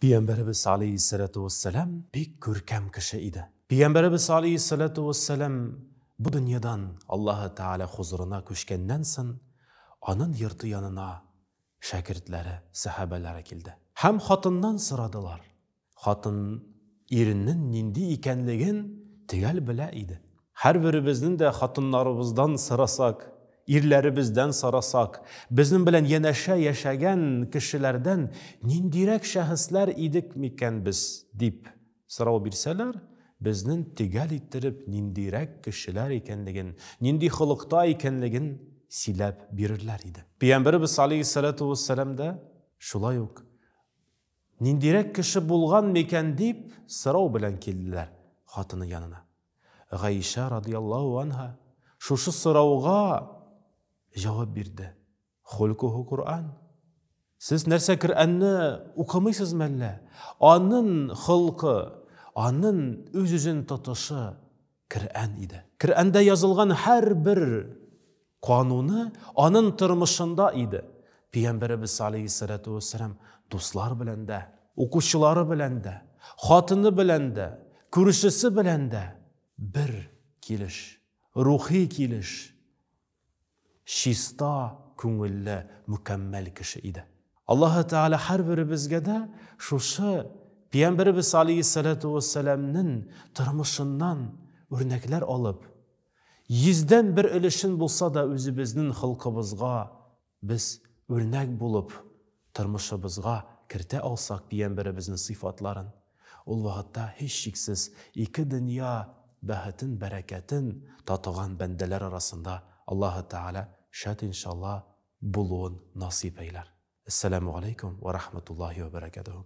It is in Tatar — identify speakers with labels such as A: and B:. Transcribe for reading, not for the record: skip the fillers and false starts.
A: Пәйгамбәребез алейһиссалату вассалам бик күркәм кеше иде. Пәйгамбәребез алейһиссалату вассалам бу дөньядан Аллаһы Тәгалә хозурына күчкәннән соң, анын йорты янына шәкертләре, сәхабәләре килде. Һәм хатыннан сорадылар. Хатын иренен нинди икәнлеген төгәл белә иде. Һәрберебезнең дә хатыннарыбыздан сорасак, ирләребездән сорасак, безнең белән янәшә яшәгән кешеләрдән ниндирәк шәхесләр идек микән без, дип сорау бирсәләр, безнең төгәл иттереп ниндирәк кешеләр икәнлеген, нинди холыкта икәнлеген сөйләп бирерләр иде. Пәйгамбәребез алейһиссалату вассалам да шулай ук ниндирәк кеше булган микән дип сорау белән килделәр хатыны янына. Гаишә радияллаһу анһа шушы сорауга җавап бирде. Хулкуху Куръан. Сез нәрсә Коръәнне укымыйсыз мәллә? Анын холкы, анын үз-үзен тотышы Коръән иде. Коръәндә язылган һәрбер кануны анын тормышында иде. Пәйгамбәребез алейһиссалату вассалам дуслар белән дә, укучылары белән дә, хатыны белән дә, күршесе белән дә бер килеш, рухи килеш, чиста күңелле, мөкәммәл кеше иде. Аллаһы Тәгалә һәрберебезгә дә шушы Пәйгамбәребез алейһиссалату вассаламның тормышыннан үрнәкләр алып, йөздән бер өлешен булса да үзебезнең холкыбызга без үрнәк булып тормышыбызга кертә алсак Пәйгамбәребезнең сыйфатларын, ул вакытта һичшиксез ике дөнья бәхетен, бәрәкәтен татыган бәндәләр арасында Аллаһы Тәгалә шәт иншалла булуын насыйп әйләр. Әссәламү галәйкүм вә рахматуллаһи вә бәрәкәтүһү.